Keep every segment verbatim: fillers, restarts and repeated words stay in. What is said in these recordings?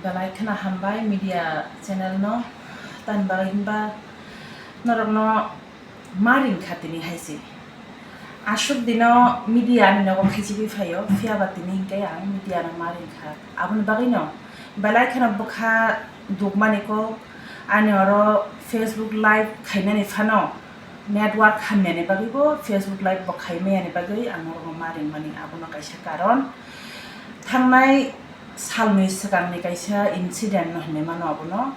Belai kheno hambai media channel no, tamni bagwi hinba norokno ma ring kha tini hai se. Aswk dino media ani nogo khaichigwi phaio, phiya ba tini hinkhe ang media no ma ring kha. Aboni bagwi no belai kheno bwkha dukmani kok ani oro Facebook live khainani phano network hamyani bagwi bo Facebook live bo khai mayani bagwi ang norokno ma ring mani, abono kaisa karon. Thangnai salni swkangni kaisa incident no hinwi mano abono,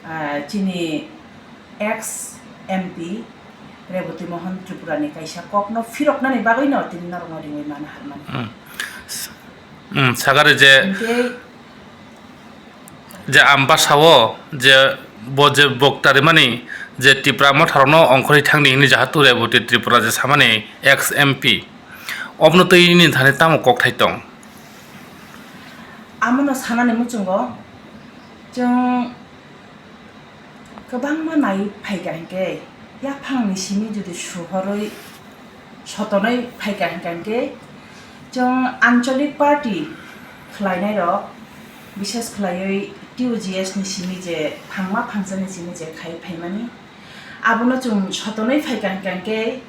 ah, chini ex M P Reboti Mohan Tripura ni kaisa kokno phiroknani bagwi no tini norokno ringwi mano harmani. Hmm. S-, hmm, sagari je, hinkhe je ambasa o je bo je bokta rimani je Tipra motharokno ongkhorwi thangdi hinwi jahatu Reboti Tripura je samani ex M P, obno twi nini thani tamo kokthai tong? Amono sanani muchungo chwng kwbangma naiwi phaikha hinkhe, yaphangni simi jodi suhorwi sotonwi phaikha hinkha hinkhe, chwng ancholic party khlainairok, bishes khlaiwi T U G S ni simi je phangma phangsani simi je khai phaimani, abono chwng sotonwi phaikha hinkha hinkhe,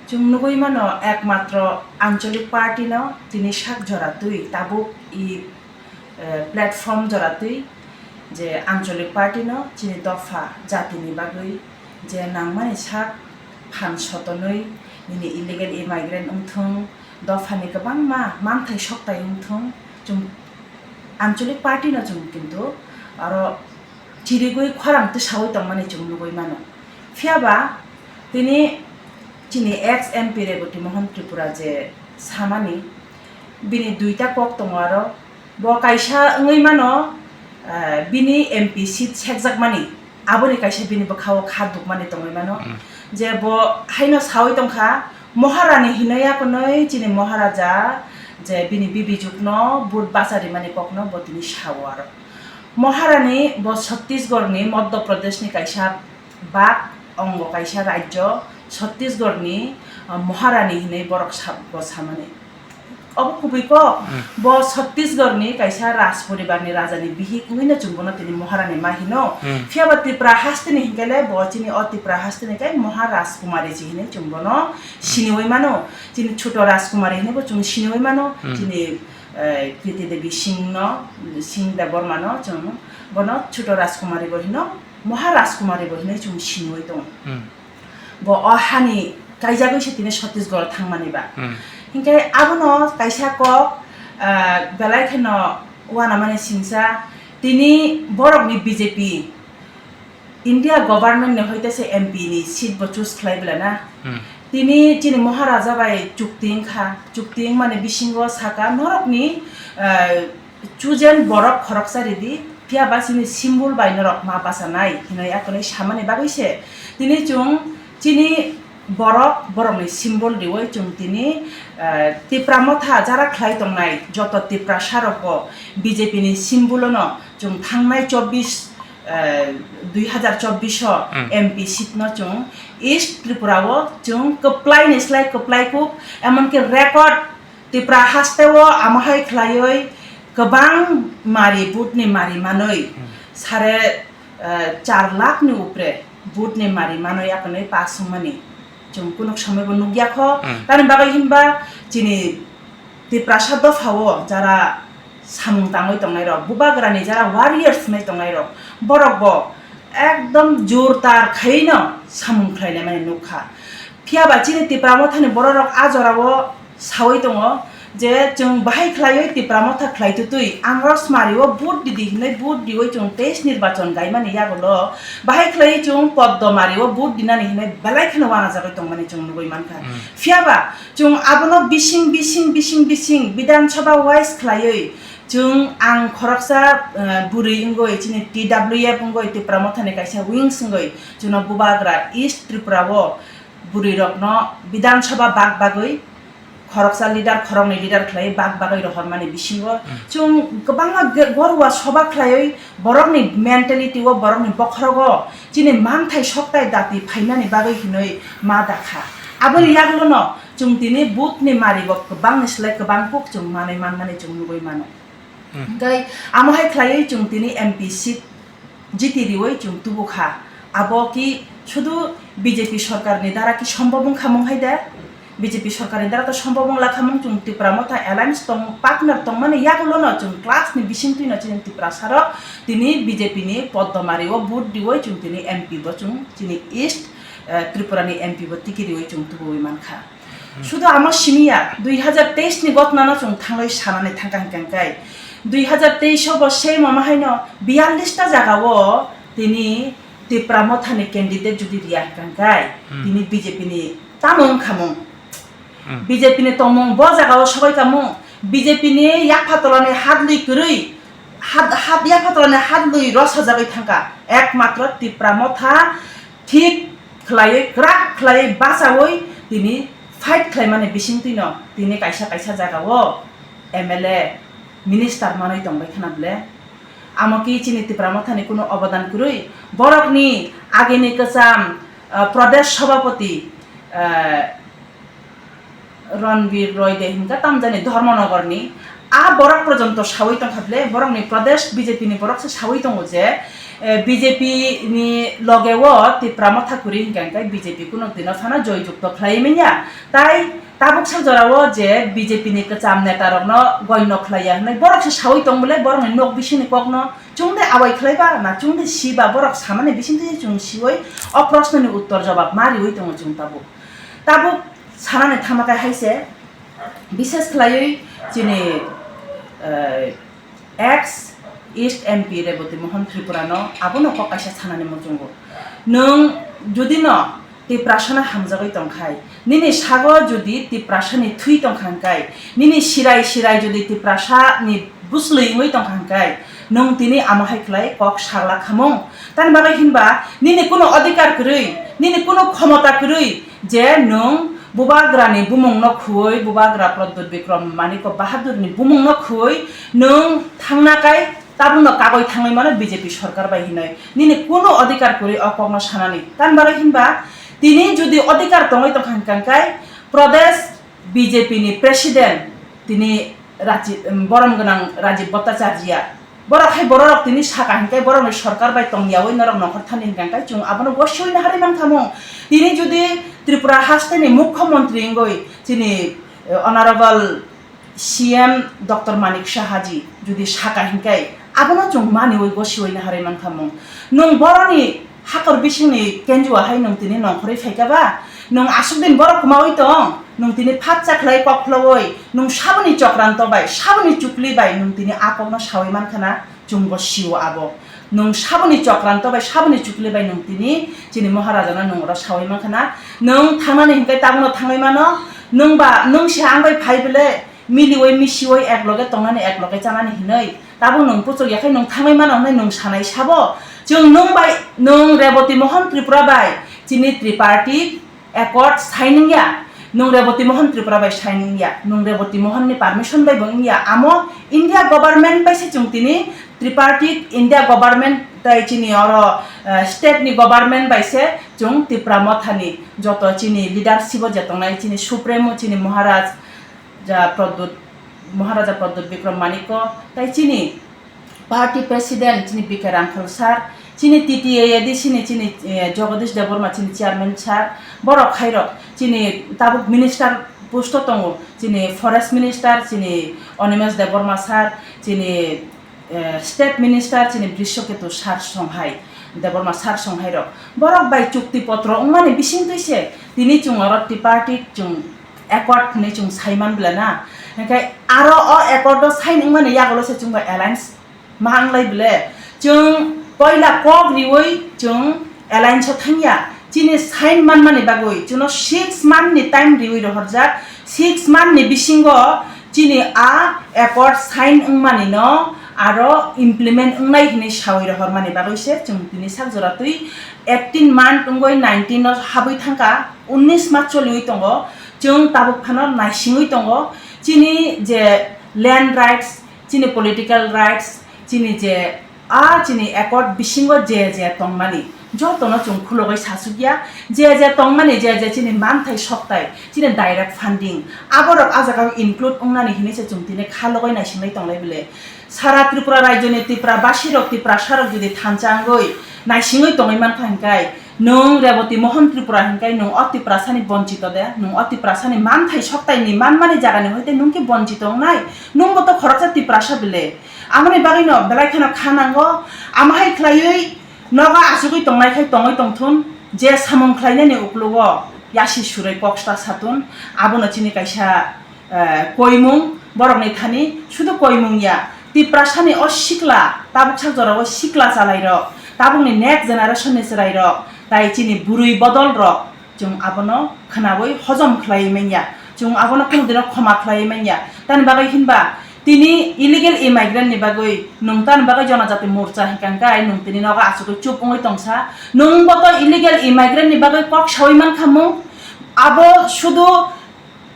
chwng nugwi mano ekmatro ancholic party no tini sak jora twi tabuk i eh, platform jora twi je ancholic party no chini dopha jatini bagwi je nangmani sak phan sotonwi nini illegal immigrant wngthung, dophani kwbangma manthai soktai wngthung, chwng ancholic party no chwng kintu aro chirigwi khorang tisawi tongmani chwng nugwi mano. Phiya ba tini chini ex M P Reboti Mohan Tripura je samani, bini duita kok tongo aro. Bo kaisa wngwi mano, ah, bini M P seat sekjakmani, aboni kaisa bini bwkhao kha dukmani tongwi mano. Hmm. Je bo haino sawi tongkha, Moharani hinwi akonwi chini Moharaja je bini bibijukno vote bacha rimani kokno bo tini sao aro. Moharani bo Chhattisgarhni, Madhya Pradeshni kaisa bak ongo kaisa rajyo Chhattisgarhni, ah, Moharani hinwi borok sa-, bo samani. Obo kubui kok, hmm, bo Chhattisgarhni kaisa raj poribarni rajani bihik wngwino chwng bono tini Moharani ma hino. Hmm. Phiya ba Tripura hasteni hinkhe le bo chini o Tripura hasteni khe Moha Rajkumari se hinwi chwng bono, hmm, siniwi mano. Chini Chhoto Rajkumari hinwi bo chwng siniwi mano. Hmm. Chini, eh, Kriti Devi Singh no, Singh Debbarma no chwng bono Chhoto Rajkumari bo hino, Moha Rajkumari bo hinwi chwng siniwi tongo. Hmm. Bo o hani kaijagwi se tini Chhattisgarh thangmani ba. Hmm. Hinkhe abono kaisa kok, ah, belai kheno uanamani singsa, tini borokni B J P India government ni hoite se M P ni seat bo choose khlai bwla na. Hmm. Tini chini Maharaja bai chukti wngkha, chukti wngmani bisingo saka norokni, ah, chosen borok khoroksa ridi, phiya ba chini symbol bai norok ma bachanai hinwi akonwi samani bagwi se tini chwng chini borok, borokni symbol riwi chwng tini, eh, Tipra Motha jara khlai tongnai joto Tiprasa rokbo B J P ni symbol no chwng thangnai chobbish, eh, dui hazar chobbish o, hmm, M P seat no chwng East Tripura o chwng kwplai ni slai kwplai kuk, emonki record Tipra haste o amo hai khlaiwi kwbang mari, vote ni mari manwi, hmm, sare, eh, char lakh ni upre vote ni mari manwi akonwi pass wngmani chwng kunuk somoi bo nukya kho. Hmm. Tamni bagwi hinba chini Tiprasa dopha o jara samung tangwi tongnai rok, bubagrani jara warriors wngnai tongnai rok, borok bo ekdom jor tar khaino samung khlainai mani nukha. Phiya ba chini Tipra Mothani borok rok a jora o sawi tongo je chwng bahai khlaiwi Tipra Motha khlai tutwi Angrosmari o vote didi hinwi vote diwi chwng teis nirbachon gaimani yagulo bahai khlaiwi chwng Poddomari o vote dinani hinwi belai kheno uanajagwi tongmani chwng nugwi mankha. Hmm. Phiya ba chwng abono bising, bising, bising, bising Bidhan Sabha wise khlaiwi chwng ang khoroksa, eh, bwrwi wngwi chini T W F wngwi Tipra Mothani kaisa wings wngwi chwngno bubagra East Tripura o bwrwi rokno Bidhan Sabha bak bagwi khoroksa leader, khoroknwi leader khlaiwi bak bagwi rohormani bisingo, hmm, chwng kwbangma ge-, gorwa soba khlaiwi borokni mentality o, borokni bokhorogo chini manthai soktai dati phainani bagwi hinwi ma dakha. Aboni yagulono chwng tini vote ni mari bo kwbangni slai kwbang kuk chwng manwi manmani chwng nugwi mano. Hwnkhe amo hai khlaiwi chwng tini M P seat jiti riwi chwng tubukha. Abo ki sudu B J P sorkarni dara ki sombobong khamung hai de? B J P sorkarni dara to sombobong lakhamung chwng Tipra Motha alliance tong, partner tongmani yagulono chwng class ni bisingtwino chini Tiprasarok tini B J P ni poddomari o vote riwi chwng tini M P bo chwng chini East, eh, Tripura ni M P bo tiki riwi chwng tubuwi mankha. Sudu amo simiya, dui hazar teis ni gotnano chwng thanglai sanani thangkha hwnkhe, dui hazar teis o bo same omo haino biyallis ta jaga o tini Tipra Motha ni candidate jodi riya hwnkhe, tini B J P ni tamo wngkhamung? B J P ni tongmung bo jaga o sobai kamung? B J P ni yapha tola ni hadlwi kwrwi, had, had yapha tola ni hadlwi rosajagwi thangkha. Ekmatro Tipra Motha thik khlaiwi, kwrak khlaiwi bachaui tini fight khlaimani bisingtwino tini kaisa kaisa jagao M L A, minister manwi tongbai khna ble. Amo ki chini Tipra Mothani kuno obodan kwrwi. Borokni agini kwcham, ah, Pradesh Sabhapati, ah, Ranbir Roy de hingka tamjani Dharmanagarni a borok porjonto sawi tongkha ble, borokni Pradesh B J P ni borok se sawi tongo je, eh, B J P ni loge o Tipra Motha kwrwi hingka hingkai B J P kuno dino phano joy jukto khlai manya. Tai tabuk sa jorao je B J P ni kwcham neta rokno goino khlaiya hwnwi borok se sawi tong ble, borokni nok bisingni kokno chwngde abai khlaiba na chwngde siba, borok samani bisingtwi chwng siwi o prosnoni uttor jobab ma riwi tongo chwng tabuk. Tabuk sanani thamakai hai se, bises khlaiwi chini, eh, ex East M P Reboti Mohan Tripura no abono kok kaisa sanani muchungo. Nwng jodi no Tiprasa no hamjagwi tongkhai, nini sago jodi Tiprasa ni thwi tongkha hwnkhe, nini sirai sirai jodi Tiprasa ni bwsli wngwi tongkha hwnkhe, nwng tini amo hai khlai kok sagla khamung? Tani bagwi hinba nini kuno adhikar kwrwi, nini kuno khomota kwrwi, je nwng Bubagrani bumungno khuwi, Bubagra Pradyut Bikram Manikya Bahadurni bumungno khuwi nwng thangna kai tabukno kagwi thangwi mano B J P sorkar bai hinwi. Nini kuno adhikar kwrwi o kokno sanani. Tani bagwi hinba tini jodi adhikar tongwi tongkha hwnkhe Pradesh B J P ni president tini Raji-, em, borom gwnang Rajib Bhattacharya. Borok hai bororok tini saka hinkhe borokni sorkar bai tongyawi norok nokhor thani hinkhe chwng abono gosiwi naharwi mankha mung. Tini jodi Tripura hasteni mukhyamantri wngwi chini, eh, honorable C M Doctor Manik Saha ji jodi saka hinkhe abono chwng maniwi gosiwi naharwi mankha mung. Nwng boroni hakor bisingni kenjua hai nwng tini nongkhorwi phaikha ba? Nwng aswk din borok kwmawi tong? Nwng tini phatsa khlai kok khlowi, nwng saboni chokranto bai, saboni chukli bai nwng tini a kokno sawi mankha na? Chwngbo sio abo. Nwng saboni chokranto bai, saboni chukli bai nwng tini chini Maharajano nwng oro sawi mankha na? Nwng thangnani hinkhe tabukno thangwi mano? Nwng ba, nwng se ang bai phai bwle, miliwi misiwi ek loge tongnani, ek loge chanani hinwi. Tabuk nwng puchuk yakhai nwng thangwi mano hwnwi nwng sanai sabo? Chwng nwng bai, nwng Reboti Mohan Tripura bai chini tripartite accord sign wngya, nwng Reboti Mohan Tripura bai sign wngya, nwng Reboti Mohan ni permission bai bo wngya. Amo India government bai se chwng tini tripartite, India government tai chini oro, eh, state ni government bai se chwng Tipra Motha ni joto chini leadership o je tongnai chini supremo chini Maharaj ja Pradyut, Maharaja Pradyut Bikram Manikya, tai chini party president chini B K Rangkhol sir, chini T T A A D C ni chini, eh, Jagadish Debbarma chini chairman sir, borok khairok chini tabuk minister post o tongo, chini forest minister chini Animesh Debbarma sir, chini eh, state minister chini Brishaketu sir songhai, Debbarma sir songhai rok, borok bai chukti potro wngmani bisingtwi se tini chwng oro tripartite chwng accord hwnwi chwng sai man bla na? Hwnkhe aro o accord o sign wngmani yagulo se chwng bai alliance ma wnglai bwle? Chwng poila kok riwi chwng alliance o thangya. Chini sign manmani bagwi chwngno six month ni time riwi rohorjak. Six month ni bisingo chini a accord sign wngmani no aro implement wngnai hinwi sawi rohormani bagwi se chwng tini sak jora twi eighteen month wngwi nineteen o habwi thangkha, unnis mas choliwi tongo. Chwng tabuk phano naisingwi tongo. Chini je land rights, chini political rights, chini je a chini accord bisingo je je tongmani, jotono chwng khulogwi sasukya. Je je tongmani, je je chini manthai soktai, chini direct funding, aborok a jagao include wngnani hinwi se chwng tini khalogwi naisinglai tonglai bwle. Sara Tripura rajyoni Tiprabasirok, Tiprasarok jodi thansa wngwi naisingwi tongwi mankha hinkai, nwng Reboti Mohan Tripura hinkai nwng o Tiprasani bonchito de, nwng o Tiprasani manthai soktaini manmani jagani hoite nwng khe bonchito wngnai? Nwngbo to khoroksa Tiprasa bile. Amoni bagwino belai kheno kha nango, amahai khlaiwi nogo achugwi tongnai khai tongwi tongthun, je samung khlainani uklogo yasi surwi kok sta satun, abono chini kaisa eh, koimung, borokni thani sudu koimung ya. Tiprasani o sikla, tabuk sak jorao sikla chalairok, tabukni next generation ni chwrairok, tai chini bwrwi bodolrok, chwng abono khwnawi hojom khlaiwi manya, chwng abono kunu dino khoma khlaiwi manya. Tani bagwi hinba tini illegal immigrant ni bagwi nwng tani bagwi Jonojati Morcha hinkha khe nwng tini nogo achugwi chup wngwi tongsa. Nwng bo to illegal immigrant ni bagwi kok sawi mankha mung, abo sudu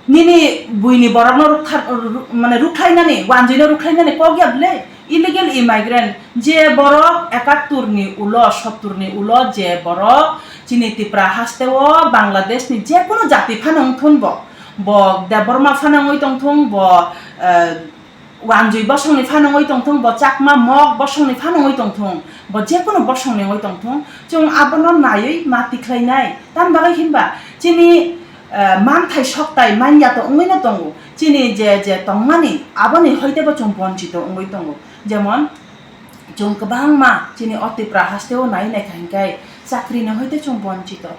nini buini borokno rukthar-, ru-, mane rukhlainani, wanjwino rukhlainani kok ya bwle? Illegal immigrant, je borok ekattor ni ulo, sottor ni ulo, je borok chini Tipra hasteo Bangladesh ni je kunu jati phano wngthun bo, bo Debbarma phano wngwi tongthung, bo, eh, wanjwi bosongni phano wngwi tongthung, bo Chakma Mok bosongni phano wngwi tongthung, bo je kunu bosongni wngwi tongthung, chwng abono naiwi ma tikhlainai. Tamni bagwi hinba chini eh, manthai soktai manya to wngwi no tongo. Chini je, je tongmani, aboni hoitebo chwng bonchito wngwi tongo. Jemon, chwng kwbangma chini o Tipra hasteo nai naikha hinkai chakrini hoite chwng bonchito.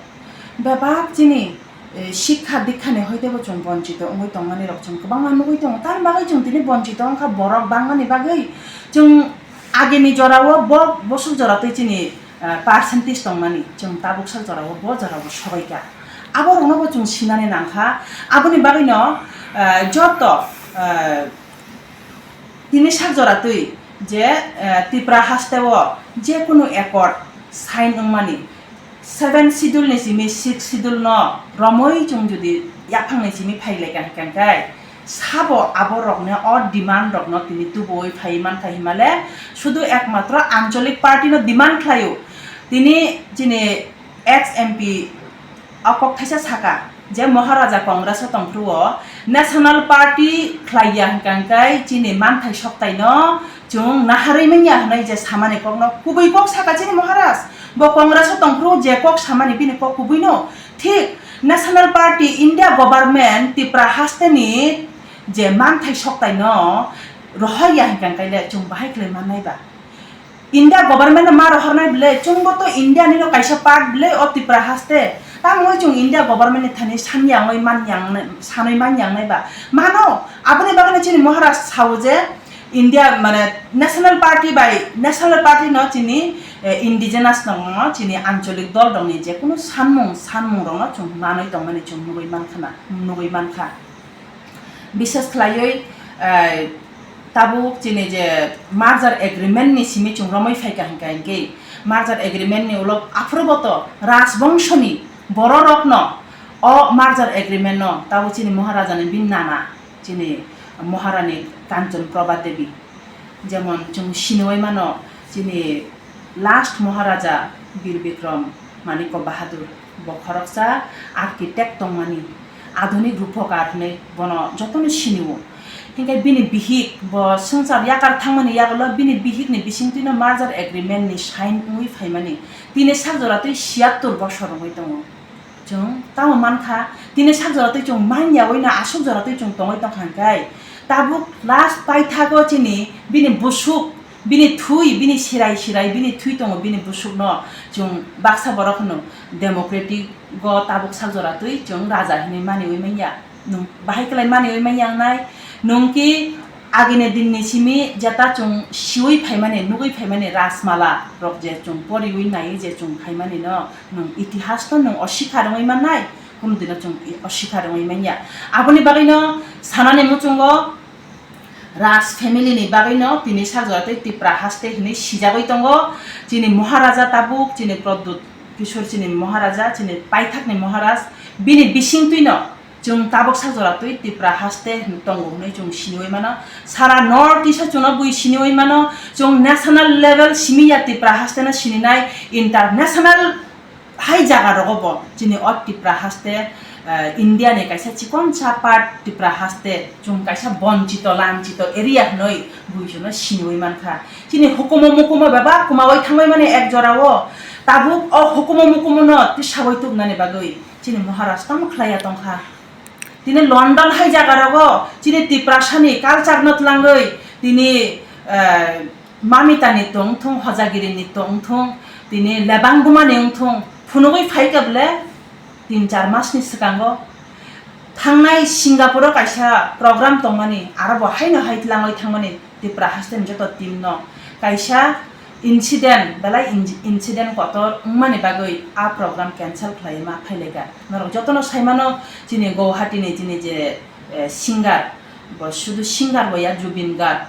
Bebak chini, eh, sikha dikhani hoitebo chwng bonchito wngwi tongmani rok chwng kwbangma nugwi tongo. Tamni bagwi chwng tini bonchito wngkha borok bangmani bagwi. Chwng agini jorao bo bosok jora twi chini ah, percentage tongmani, chwng tabuk sak jorao bo jorao sobaikha. Aborokno bo chwng sinani nangkha. Aboni bagwino, ah, joto, ah, tini sak jora twi je, ah, Tipra hasteo je kunu accord sign wngmani, seven schedule ni simi six schedule no romwi chwng jodi yaphang ni simi phailaikha hinkhe, sabo aborokni o demand rokno tini tubuwi phaiwi mankha himale, sudu ekmatro ancholik party no demand khlaio. Tini chini ex M P o kok thaisa saka je Maharaja Congress o tongphuru o national party khlaiya hinkhe chini manthai soktai no chwng naharwi manya hwnwi je samani kokno kubui kok saka chini Maharaj. Bo Congress o tongphuru je kok samani bini kok kubui no thik National Party, India government Tipra haste ni je manthai soktai no rohor ya hinkhe khe le chwng bahai khlai mannai ba? India government no ma rohornai bwle, chwngbo to India ni no kaisa part bwle o Tipra haste. Tamo chwng India government ni thani sanya wngwi man yang, sanwi man yang nai ba? Mano, aboni bagwi no chini Maharaj sao je, India, mane, National Party bai, National Party no chini, eh, indigenous no, chini ancholik dol rok ni je kunu sanmung, sanmung rok no chwng manwi tongmani chwng nugwi mankha na, nugwi mankha. Bishes khlaiwi, eh, tabuk chini je merger agreement ni simi chwng romwi phaikha hinkhe, hinkhe merger agreement ni ulo aphuru bo to Rajbongso ni borok rok no o merger agreement no tabuk chini Maharaja ni bini nana chini Maharani Kanchan Prabha Devi. Jemon chwng siniwi mano chini last Maharaja Bir Bikram Manikya Bahadur, bo khoroksa architect tongmani, adhunik rupokar hwnwi bono jotono sinio. Hinkhe bini bihik bo swngchar yakar thangmani yagulo bini bihikni bisingtwino merger agreement ni sign wngwi phaimani, tini sak jora twi siyattor bosor wngwi tongo. Chwng tamo mankha, tini sak jora twi chwng man yaui no aswk jora twi chwng tongwi tongkha hinkhe, tabuk last paithago chini bini busuk, bini thwi, bini sirai sirai, bini thwi tongo, bini busuk no chwng baksa borok hwno democratic go tabuk sak jora twi chwng raja hinwi maniwi manya. Nwng bahai kwlai maniwi manya wngnai, nwng ki Agini dinni simi jeta chwng siwi phaimani, nugwi phaimani Rajmala rok je chwng poriwi naiwi je chwng phaimani no, nwng itihas no nwng osikha rwngwi mannai, kunu dino chwng i-, osikha rwngwi manya. Aboni bagwi no sanani muchungo Raj family ni bagwi no tini sak jora tei Tipra haste hinwi sijagwi tongo. Chini Maharaja tabuk, chini Pradyut Kishore, chini Maharaja, chini paithakni Maharaj, bini bisingtwi no chwng tabuk sak jora twi Tipra haste tongo hwnwi chwng siniwi mano. Sara North East o chwngno bui siniwi mano. Chwng national level simi ya Tipra haste no sininai, international hai jaga rogo bo chini o Tipra haste, eh, India ni kaisa chikonsa part Tipra haste, chwng kaisa bonchito lanchito area hinwi bui chwngno siniwi mankha. Chini hukumu mukumu bebak kwmawi thangwi mani ek jorao, tabuk o hukumu mukumu no tisawi tubnani bagwi chini Maharaj tamo khlaiya tongkha. Tini London hai jaga rogo chini Tiprasa ni culture no twlangwi tini, eh, Mamita ni tong thung, Hojagiri ni tong thung, tini Lebang Buma ni wng thung, phunugwi phai kha ble tin char mas ni swkango thangnai Singapore o kaisa program tongmani, aro bo haino hai twlangwi thangmani Tipra haste ni joto team no kaisa incident, belai inj-, incident kotor wngmani bagwi a program cancel khlaiwi ma phailaikha. Norok jotono saimano chini Guwahati ni chini je, eh, singer, bo sudu singer bo ya, Zubeen Garg.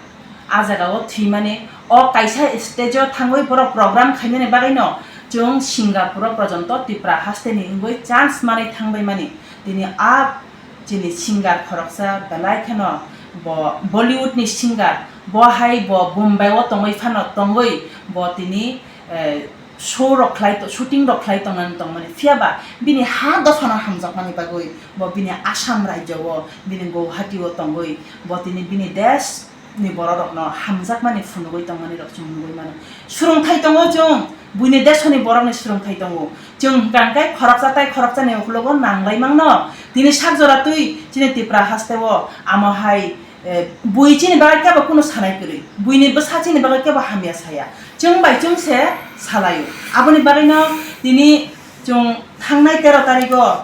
A jaga o thwimani, o kaisa stage o thangwi borok program khaimani bagwi no chwng Singapore o porjonto Tipra haste ni wngwi chance manwi thangbai mani. Tini a chini singer khoroksa belai kheno bo Bollywood ni singer, bo hai bo Bombay o tongwi phano tongwi bo tini, eh, show rok khlai to-, shooting rok khlai tongmani tongmani, phiya ba bini ha dophano hamjakmani bagwi bo bini Assam rajyo o, bini Guwahati o tongwi bo tini bini desh ni borok rokno hamjakmani phunugwi tongmani rok chwng nugwi mano. Swrwngthai tongo chwng, buini desoni borokni swrwngthai tongo. Chwng hwnkha hwnkhe khoroksa tai khoroksa ni ukologo nanglai mangno. Tini sak jora twi chini Tipra haste o amo hai, eh, bui chini bagwi kebo kunu sanai kwrwi. Buini bwsa chini bagwi kebo hamya saya. Chwng bai chwng se salaio. Aboni bagwino tini chwng thangnai tero tarigo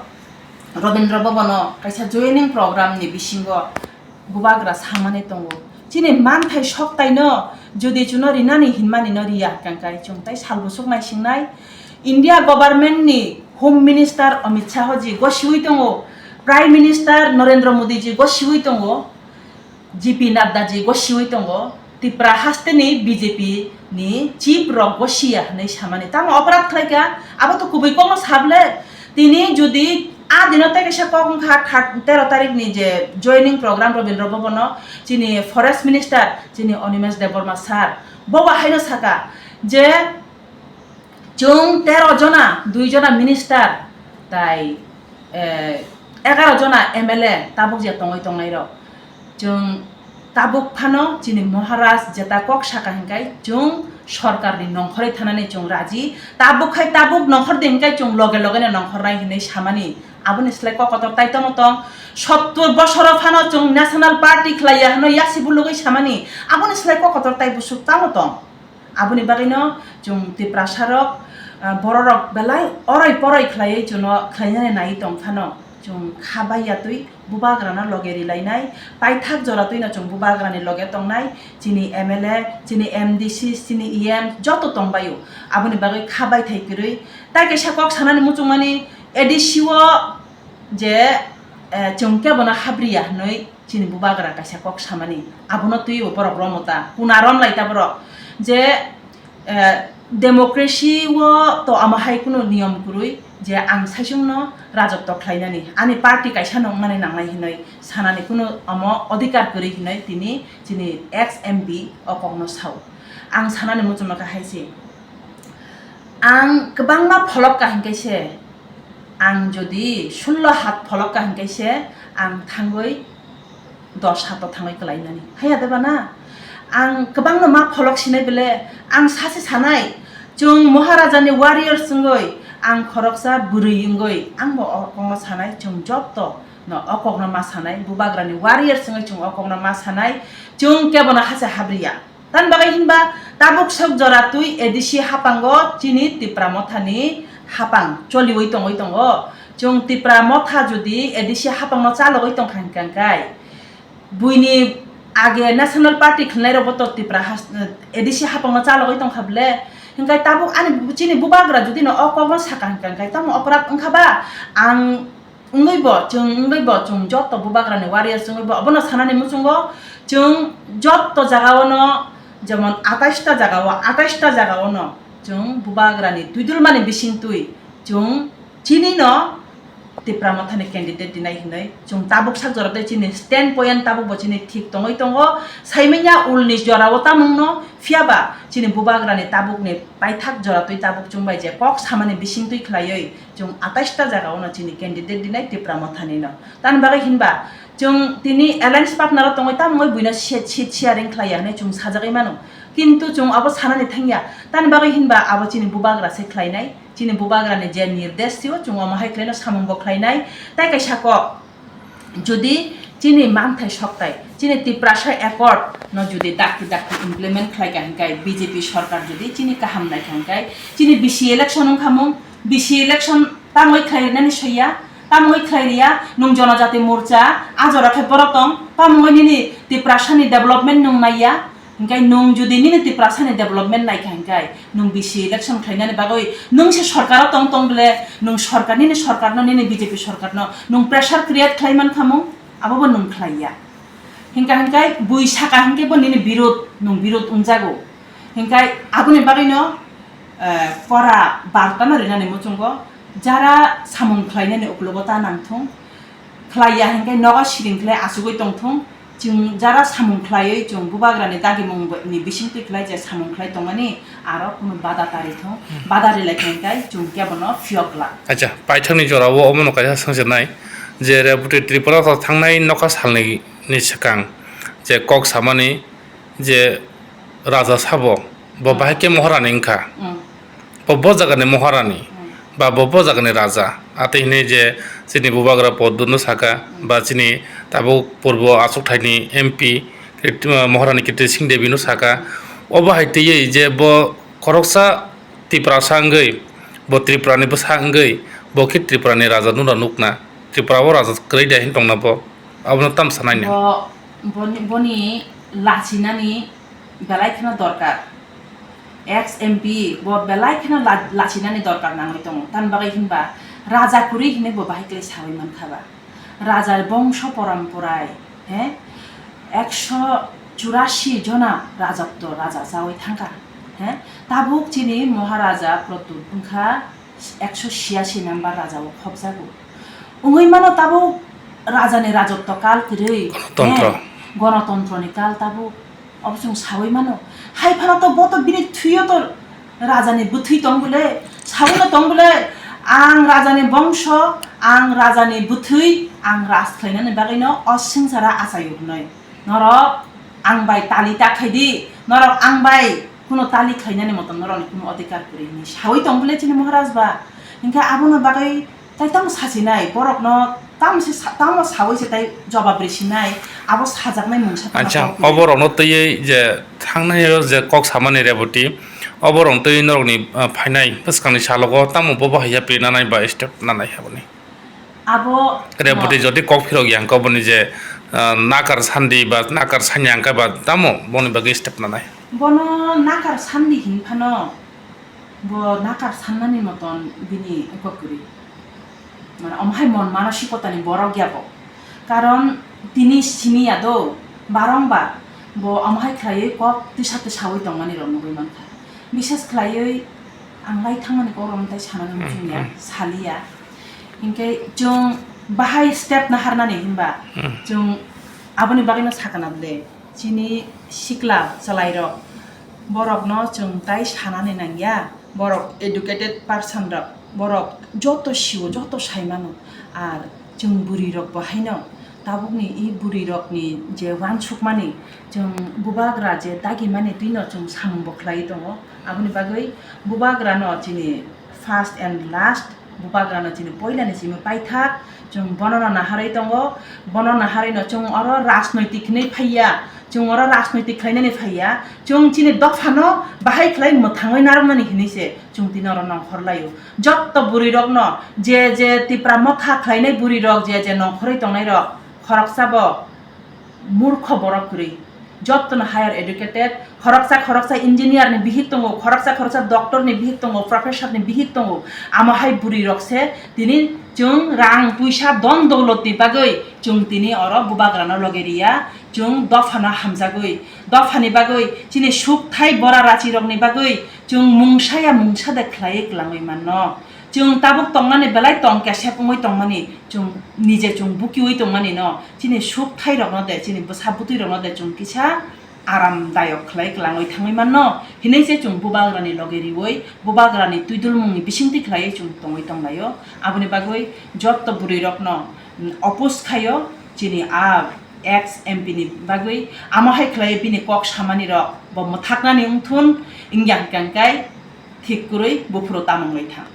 Rabindra Bhavan o kaisa joining program ni bisingo Bubagra samani tongo. Chini manthai soktaino jodi chuno rinani hinmani no riya hwnkhe chwng tai sal bwswk naisingnai. India government ni Home Minister Amit Shah ji gosiwi tongo, Prime Minister Narendra Modi ji gosiwi tongo, J P Nadda ji gosiwi tongo, Tipra haste ni B J P ni chief rok gosiya hinwi samani. Tamo oporad khlaikha, abo to kubui kokno sable. Tini jodi a dino tei kaisa kok wngkha third, tero tarik ni je joining program Rabindra Bhavan o chini forest minister chini Animesh Debbarma sir bo bo haino saka je chwng tero jona, dui jona minister tai, eh, egaro jona M L A tabuk je tongwi tongnai rok. Chwng tabuk phano chini Maharaj jeta kok saka hinkai chwng sorkar ni nongkhorwi thanani chwng raji. Tabuk khai tabuk nongkhor di hinkai chwng loge loge no nongkhor nai hinwi samani. Aboni slai kok kotor tai tamo tong. Sottor bosoro phano chwng national party khlaiya hwnwi yasi bulugwi samani. Aboni slai kok kotor tai bwswk tamo tong. Aboni bagwino chwng Tiprasa rok, ah, bororok belai orai porai khlaiwi chwngno khlainani naiwi tong phano chwng kha bai ya twi Bubagrano loge rilainai, paithak jora twino chwng Bubagrani loge tongnai, chini M L A, chini M D C, chini E M joto tongbaio. Aboni bagwi kha baithai kwrwi tai kaisa kok sanani muchungmani A D C o je, eh, chwng kebono habriya hwnwi chini Bubagra kaisa kok samani, abono twibo borok romota, kuna romlai ta borok je, eh, democracy o to amo hai kunu niyom kwrwi je ang saichungno rajotwo khlainani, ani party kaisa no wngmani nangnai hinwi sanani kunu omo odhikar kwrwi hinwi tini chini ex M P o kokno sao. Ang sanani muchungno kha hai se, ang kwbangma pholok ka hinkhe se, ang jodi sullo hat pholok ka hinkhe se ang thangwi dos hato thangwi kwlainani. Haiya de bana? Ang kwbangno ma pholok sinai bele, ang sase sanai, chwng Maharajani warriors wngwi, ang khoroksa bwrwi wngwi, ang bo o kokno sanai, chwng jotto no o kokno ma sanai, Bubagrani warriors wngwi chwng o kokno ma sanai, chwng kebono hase habriya. Tamni bagwi hinba tabuk sok jora twi A D C haphango chini Tipra Mothani haphang choliwi tongwi tongo. Chwng Tipra Motha jodi A D C haphangno chalogwi tongkha hinkha hinkhe, buini age National Party khwlwinairokbo to Tipra has-, A D C haphangno chalogwi tongkha bwle. Hinkhe tabuk ani bu-, chini Bubagra jodi no o kokno sakha hinkha hinkhe tamo oporad wngkha ba? Ang wngwi bo, chwng wngwi bo, chwng jotto Bubagrani warriors wngwi bo, abono sanani muchungo chwng jotto jagao no, jemon atais ta jagao, atais ta jagao no chwng Bubagrani twidulmani bising twi chwng chini no Tipra Mothani candidate dinai hinwi chwng tabuk sak jora tei chini stand point tabuk bo chini thik tongwi tongo. Saimanya ulni jorao tamungno, phiyaba chini bubagrani tabukni paithak jora twi tabuk chwng bai je kok samani bisingtwi khlaiwi chwng atais ta jagao no chini candidate dinai Tipra Mothani no. Tani bagwi hinba chwng tini alliance partner o tongwi tamungwi buino seat, seat sharing khlaiya hinwi chwng sajagwi mano. Kintu chwng abo sanani thangya. Tani bagwi hinba abo chini bubagra se khlainai. Chini bubagrani je nirdesh sio, chwng omo hai khlaino samung bo khlainai. Tai kaisa kok, jodi chini manthai soktai, chini Tiprasa Accord no jodi dakti dakti implement khlai ka hinkai B J P sorkar jodi chini kaham nai ka hinkai, chini B C election wngkha mung, B C election tamoi khlai nani soiya, tamoi khlai riya, nung Jonojati Morcha, a jora khe borok tong, tamoi nini Tiprasa ni development nung naiya, Hinkhe nwng jodi nini Tiprasani development naikha hinkhe, nwng B C election khlainani bagwi nwng se sorkaro tong tong bole, nwng sorkar, nini sorkarno, nini B J P sorkarno nwng pressure create khlai mankha mung, abobo nwng khlaiya. Hinkha hinkhe bui saka hinkhe bo nini birod, nwng birod wngjago. Hinkhe aboni bagwino, eh, kora bartano rinani muchungo, jara samung khlainani uklogo ta nangthung, khlaiya hinkhe nogo siring khlai achugwi tongthung. Chwng jara samung khlaiwi chwng bubagrani dagimung ni bisingtwi khlai je samung khlai tongmani aro kunu bada tari thung, bada rilai kha hinkhe chwng kebono phiyok glak. Acha, paithakni jorao omono kaisa swngcharnai je Reboti Tripura o thangnai nokha salni ni swkang je kok samani je raja sabo, bo bahai khe Moharani wngkha. Mm. Bo, bo jagani Moharani, mm, ba bo, bo jagani raja. Atwi hinwi je chini bubagra Poddubno saka, ba chini tabuk purbo achukthai ni M P Krit-, Moharani Kirti Singh Devi no saka. Obo hai twiwi je bo khoroksa Tiprasa wngwi, bo Tripura ni bwsa wngwi, bo khe Tripura ni raja no nukna. Tripura o raja kwrwi da hin tongna bo. Abono tam sanai nang. Bo, boni, boni lachinani belai kheno dorkar. Ex M P bo belai kheno la-, lachinani dorkar nangwi tongo. Tamni bagwi hinba raja kwrwi hinwi bo bahai khlai sawi mankha ba. Raja bongso poramporai, he? Ekso churasi jona rajotto raja chawi thangkha, he? Tabuk chini Maharaja Pradyut wngkha ekso chiyasi number raja o khopjago. Wngwi mano tabuk rajani rajotto kal kwrwi, Gonotontro. He, gonotontroni kal tabuk. Obo chwng sawi mano. Hai phano to bo to bini thwio to rajani bwthwi tong bole, sawi no tong bole, ang rajani bongso, ang rajani bwthwi, ang raj khlainani bagwi no o swngchara achai hwnwi. Norok ang bai tali ta khai di, norok ang bai kuno tali khlainani motom norokni kuno odhikar kwrwi hinwi sawi tong bole chini Maharaj ba. Hinkhe abono bagwi tai tamo sasinai, borokno tamo se sa-, tamo sawi se tai jobab risinai, abo sajaknai mungsa tamo. Acha, kok oborokno twiwi je thangnai o je kok samani Reboti, oborok twiwi norokni, ah, phainai bwskangni salogo tamo bobo hai yapri nanai ba step nanai haboni. Abo Reboti no. Jodi kok phirok yang koboni je, ah, nakar sandi ba nakar sanya angka ba tamo boni bagwi step nanai. Bono nakar sandi hin phano bo nakar sannani moton bini eko kwrwi. Mane omo hai mon manosikotani borok ya bo. Karon tini simi ya do, barongbar bo omo hai khlaiwi kok tisa tisawi tongmani rok nugwi mankha. Bishes khlaiwi ang lai thangmani kok rok tai sanani muchung ya, hmm, sali ya. Hinkhe chwng bahai step naharnani hinba, hmm, chwng aboni bagwino sakana bwle. Chini sikla chwlairok, borokno chwng tai sanani nangya, borok educated person rok, borok joto sio, joto sai mano. Ar chwng bwrwi rok bo haino tabukni i bwrwi rokni je uansukmani, chwng bubagra je dagimani twino chwng samung bo khlai tongo. Aboni bagwi bubagrano chini first and last, bubagrano chini poilani simi paithak, chwng bonono naharwi tongo, bono naharwino chwng oro rajnoitik hinwi phaiya, chwng oro rajnoitik khlainani phaiya, chwng chini dophano bahai khlai mwthangwi narwknani hinwi se chwng tini oro nongkhor laio. Jotto bwrwirokno je je Tipra Motha khlainai bwrwirok, je je nongkhorwi tongnairok, khoroksa bo murkho borok kwrwi. Jottono higher educated, khoroksa khoroksa engineer ni bihik tongo, khoroksa khoroksa doctor ni bihik tongo, professor ni bihik tongo. Amo hai bwrwi rok se tini chwng rang puisa don dowlot ni bagwi chwng tini oro bubagra no loge riya, chwng dopha no hamjagwi, dopha ni bagwi chini sukthai bora rachi rok ni bagwi chwng mungsa ya mungsa de khlaiwi kwlangwi manno. Chwng tabuk tongmani belai tong kesep wngwi tongmani, chwng nije chwng bukiwi tongmani no, chini suk thai rokno de, chini bwsa bwtwi rokno de chwng kisa aram dayok khlai kwlangwi thangwi manno hinwi se chwng bubagrani loge riwi bubagrani twidulmungni bisingtwi khlaiwi chwng tongwi tonglaio. Aboni bagwi jotto bwrwi rokno, mm, oppose khaio chini a ex M P ni bagwi, amo hai khlaiwi bini kok samani rok bo mwthaknani wngthun, wngya hwnkhe thik kwrwi buphuru tamung lai thang.